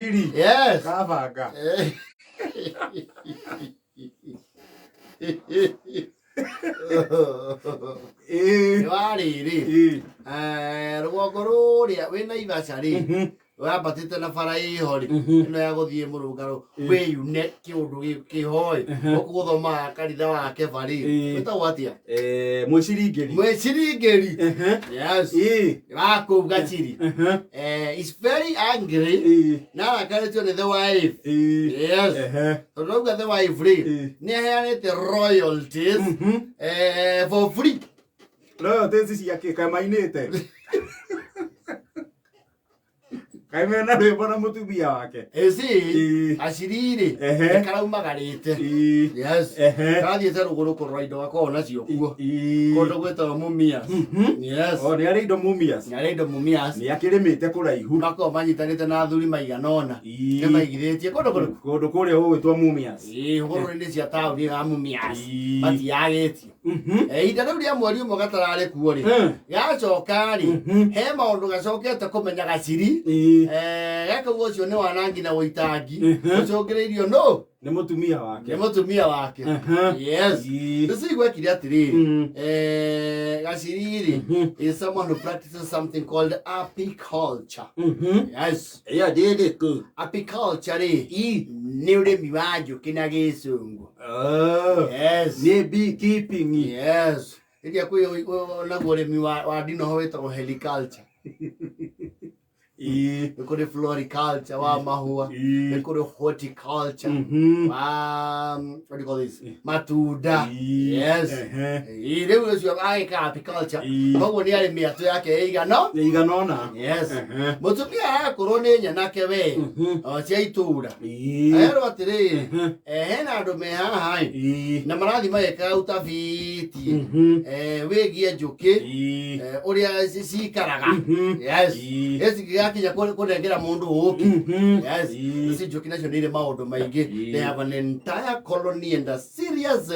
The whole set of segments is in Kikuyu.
Iri. Yes. Kabanga. Ĩĩ. Nĩ warĩrĩ Ĩĩ. Rũgongo rũrĩa wĩ Naivasha rĩ, wambatĩte na bara ĩho rĩ, ĩno ya gũthiĩ mũrũngarũ, wĩyune kĩũndũ kĩho ĩ, gũkũ gũthomaga kanitha wa Keba rĩ, wĩtagwo atĩa? Eh, mwĩciringĩri. Mwĩciringĩri. Yes. Ĩĩ. Wa kũu Gachiri. Is very angry na arakarĩtio nĩ the wife. Ĩĩ. Yes. Tondũ auga the wife rĩ, nĩ aheanĩte royalties for free. Royalties ciake kamainĩte. Kaĩ mena rwĩmbo na mũtumia wake. Ĩci aciriri nĩ karaumagarĩte. Yes. Karathiĩte rũgũrũ kũrora indo gakoragwo nacio kuo. Kũndũ gwĩtagwo Mumias. Yes. O nĩ arĩ indo Mumias. Nĩ arĩ indo Mumias. Nĩ akĩrĩmĩte kũraihu. Makoragwo manyitanĩte na athuri maigana ũna. Nĩ maigithĩtie kũndũ kũrĩkũ? Kũndũ kũrĩa gũgwĩtwo Mumias. Ĩĩ, hũgũrũrũ-inĩ cia taũni ya Mumias. Matiagĩtio. Ihinda rĩu rĩa mweri ũmwe gatararĩ kuo rĩ, gacoka rĩ, he maũndũ gacokete kũmenya gaciri. Gakauga ũcio nĩ wanangi na ũitangi ũcũngĩrĩirio nũ? Nĩ mũtumia wake. Nĩ mũtumia wake. Yes. Rĩu gwekire atĩrĩrĩ, gaciri rĩ is someone who practices something called apiculture. Yes. Ĩyo ndĩrĩkũ? Apiculture rĩ, nĩ ũrĩmi wa njũkĩ na gĩcũngũ. Oh. Yes. Nĩ beekeeping. Yes. Ĩrĩa kwĩ naguo ũrĩmi wa ndinoho wĩtagwo heliculture. Nĩ kũrĩ floriculture wa mahũa. Nĩ kũrĩ horticulture wa what do you call this? Matunda. Yes. Ĩĩ, rĩu ũcio agĩka apiculture. Koguo nĩ arĩ mĩatũ yake ĩigana. Ĩigana ũna. Yes. Mũtumia arakorwo nĩ nyanake we. O cia itũra. Erwo atĩrĩrĩ, hena andũ me haha ĩ, na marathiĩ magĩkaga utafiti wĩgiĩ njũkĩ, ũrĩa cikaraga. Yes. Ĩcingĩgakinya kũnengera mũndũ ũkĩ. Yes. Ici njũkĩ nacio nĩ irĩ maũndũ maingĩ. They have an entire colony and a serious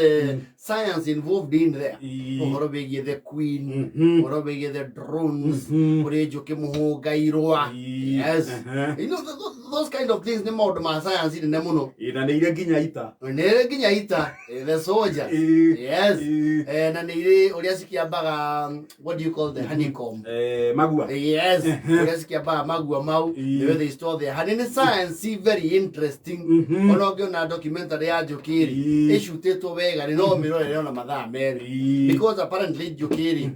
science involved in there. Ũhoro wĩgiĩ the queen, ũhoro wĩgiĩ the drones, kũrĩ njũkĩ mũhũnga irũa. Yes. You know, those kind of things nĩ maũndũ ma science nene mũno. Ĩĩ, na nĩ irĩ nginya ita. Nĩ irĩ nginya ita, the soldiers. Yes. Na nĩ irĩ ũrĩa cikĩambaga, what do you call the honeycomb? Magua. Yes, ũrĩa cikĩambaga magua mau, the way they store their honey. Nĩ science very interesting. Ona ũngĩona documentary ya njũkĩ rĩ, ĩcutĩtwo wega rĩ, no ũmĩrorere ona mathaa 2. Because apparently njũkĩ rĩ,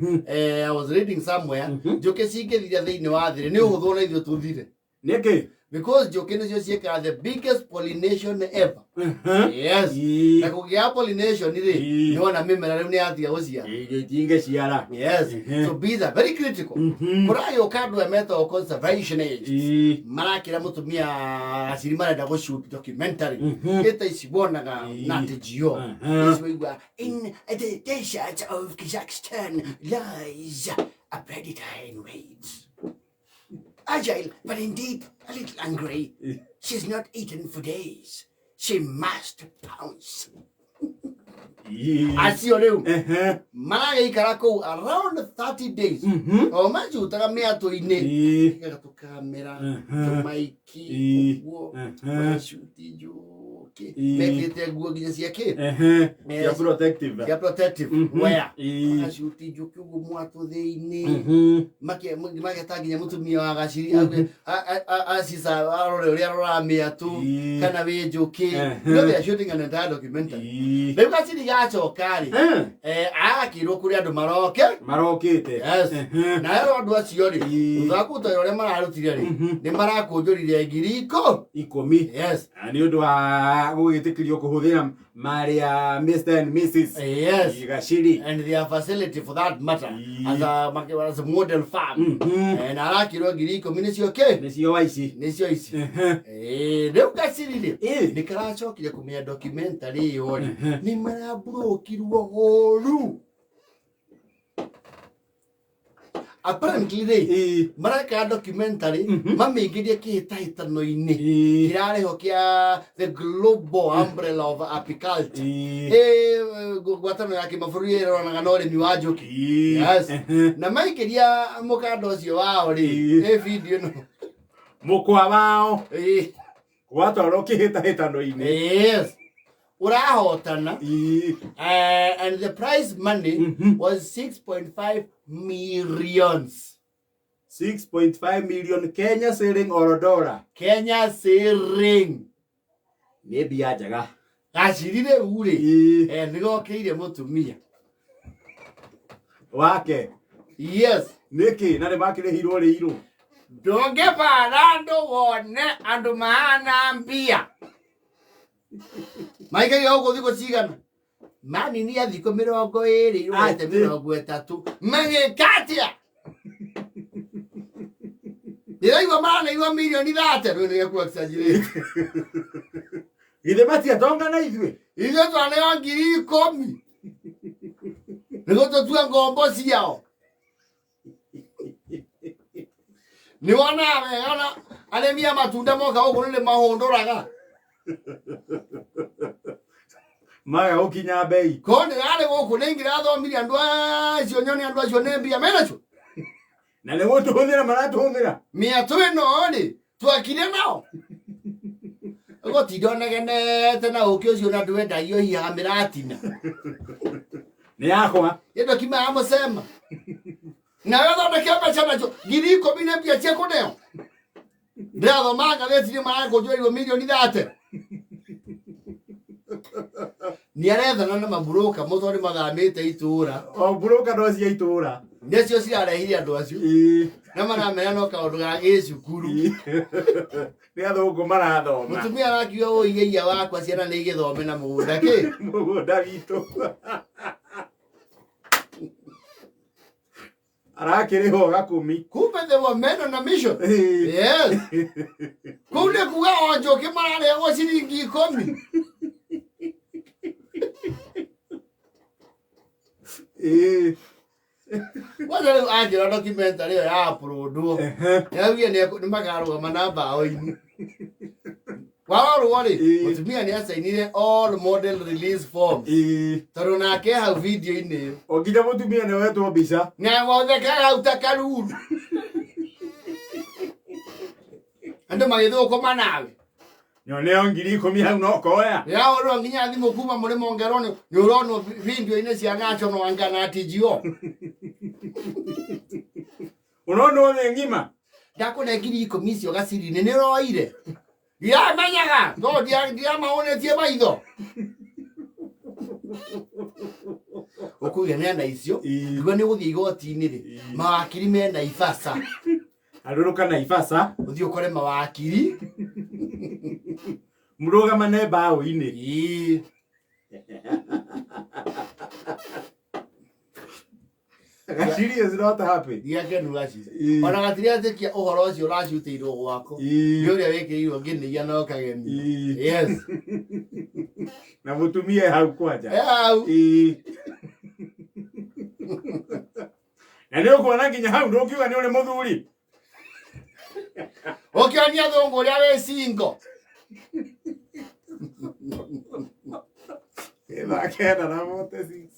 I was reading somewhere, njũkĩ cingĩthira thĩinĩ wa thĩ rĩ, nĩ ũhũthũ ona ithuĩ tũthire. Nĩkĩ? Because njũkĩ nĩcio ciĩkaga the biggest pollination ever. Yes. Na kũngĩaga pollination rĩ, nĩ wona mĩmera rĩu nĩ yatiga gũciara. Irio itingĩciara. Yes. So bees are very critical. Kũragĩũka andũ aya metagwo conservationists. Marakĩra mũtumia Gaciri marenda gũ shoot documentary. Ĩta ici wonaga Nat Geo. Ici waigua in the desert of Kazakhstan lies a predator in wait. Agile, but indeed a little angry. She's not eaten for days. She must pounce. Acio rĩu maragĩikara kũu around 30 days, o macutaga mĩatũ-inĩ, tũkamera tũmaiki ũguo, magacuti njũkĩ mekĩrĩte nguo nginya cia kĩ? Cia protective. Cia protective wear. Magacuti njũkĩ ũguo mwatũ thĩinĩ, mageta nginya mũtumia wa Gaciri auge acica arore ũrĩa aroraga mĩatũ kana wĩ njũkĩ. No they are shooting an entire documentary. Rĩu Gaciri gacoka rĩ, agakĩrwo kũrĩ andũ maroke. Marokĩte. Yes. Na herwo andũ acio rĩ, thutha wa kũruta wĩra ũrĩa mararutire rĩ, nĩ marakũnjũrire ngiri 10. Yes. Na nĩ ũndũ wa gũgĩtĩkĩrio kũhũthĩra marĩa Mr and Mrs Gaciri. And their facility for that matter, as a model farm. Na arakirwo 10,000 nĩcio kĩ? Nĩcio waici. Nĩcio ici. Rĩu Gaciri rĩ, nĩ karacokire kũmenya documentary ĩyo rĩ, nĩ maraburũkirwo ũru. Apparently rĩ, mareka documentary mamĩingĩrie kĩhĩtahĩtano-inĩ kĩrarĩho kĩa the global umbrella of apiculture. Ngwatanĩro ya kĩmabũrũri ĩroranaga na ũrĩmi wa njũkĩ. Yes. Na maikĩria mũkanda ũcio wao rĩ, ĩ video ĩno. Mũkwa wao Ĩĩ. Watwarwo kĩhĩtahĩtano-inĩ. Yes, ũrahotana. Ĩĩ. And the prize money was 6.5 millions. 6.5 million Kenya shilling or dollar? Kenya shilling. Nĩ mbia njega. Gaciri rĩu rĩ, nĩ gokĩire mũtumia wake. Yes. Nĩkĩ na nĩ makĩrĩhirwo rĩirũ? Ndũngĩbara andũ wone andũ mahana mbia maikaire gũkũ thikũ cigana maninia thikũ 20 irũgĩte Atĩ. 30 magĩka atĩa? Ndĩraigua maraneirwo mirioni 30 rĩu nĩ gĩkũ exaggerate. Githĩ matiatonga na ithuĩ? Ithuĩ twaneo 10,000 nĩguo tũtue ngombo ciao. Nĩ wonaga wega na arĩmi a matunda moka gũkũ nĩ mahũndũraga. Maga gũkinya mbei. Ko ndĩrarĩ gũkũ nĩ ingĩrathomire andũ acio nyone andũ acio nĩ mbia menacio. Na nĩ gũtũhũthĩra maratũhũthĩra. Mĩatũ ĩno rĩ twakire nao ũgũtinda ũnegenete na ũkĩ ũcio na ndwendagio hihaga mĩratina. Nĩ yakwa. Ĩndo kimaga mũcema nawe thondeke mbeca nacio 10,000 nĩ mbia cia kũneo. Ndĩrathoma ngathĩti-inĩ marakũnjũrĩirwo mirioni 30. Nĩ arethana na maburoka mũtho nĩ mathamĩte itũra. O buroka no cia itũra. Nĩcio cirarehire andũ acio. Na maramenya no kaũndũ ga gĩcukuru. Nĩ athũngũ marathoma. Mũtumia arakiuga ũigeia wakwa ciana nĩ igĩthome na mũgũnda kĩ? Mũgũnda witũ. Arakĩrĩhwo gakũmi. Kumbe they were men on a mission. Yes. Kũu nĩ kuga o njũkĩ mararĩhagwo ciringi 10. Kwanza rĩu anjĩra documentary ĩyo ya uploadwo. Nĩaugire nĩ makarũgama na mbaũ-inĩ. Warorwo rĩ, mũtumia nĩ acainire all model release forms. Tondũ nake hau video-inĩ ĩyo. O nginya mũtumia nĩ wetwo mbica. Na wothekaga hau ta karuru. Andũ magĩthũkũma nawe. Nyoneo 10,000 hau no koya. Ndĩrahũrĩrwo nginya thimũ kuma mũrĩmo ngerwo nĩ ũronwo video-inĩ cia National anga na TGO. Ũronwo thĩ ng'ima? Ndakũne 10,000 icio gaciri-inĩ nĩ ũroire. Ndiramenyaga, no ndiramahũnĩtie maitho. Ũkũgĩa nenda icio, ngiuga nĩ ũgũthiĩ igoti-inĩ rĩ, mawakiri me Naivasha. Arũrũka Naivasha. Ũthiĩ ũkore mawakiri. Mũrũgamane mbaũ-inĩ. Gaciri is not happy. Ndiakenu gaciri. Ona gatiretĩkia ũhoro ũcio ũraciutĩirwo gwako. Nĩ ũrĩa wĩkĩrĩirwo ngĩnĩia na ũkagemi. Yes. Na mũtumia hau kwanja. Hau. Na nĩ ũkuona nginya hau ndũngiuga nĩ ũrĩ mũthuri. Ũkĩonia thũngũ ũrĩa wĩ single. Thaa 9:46.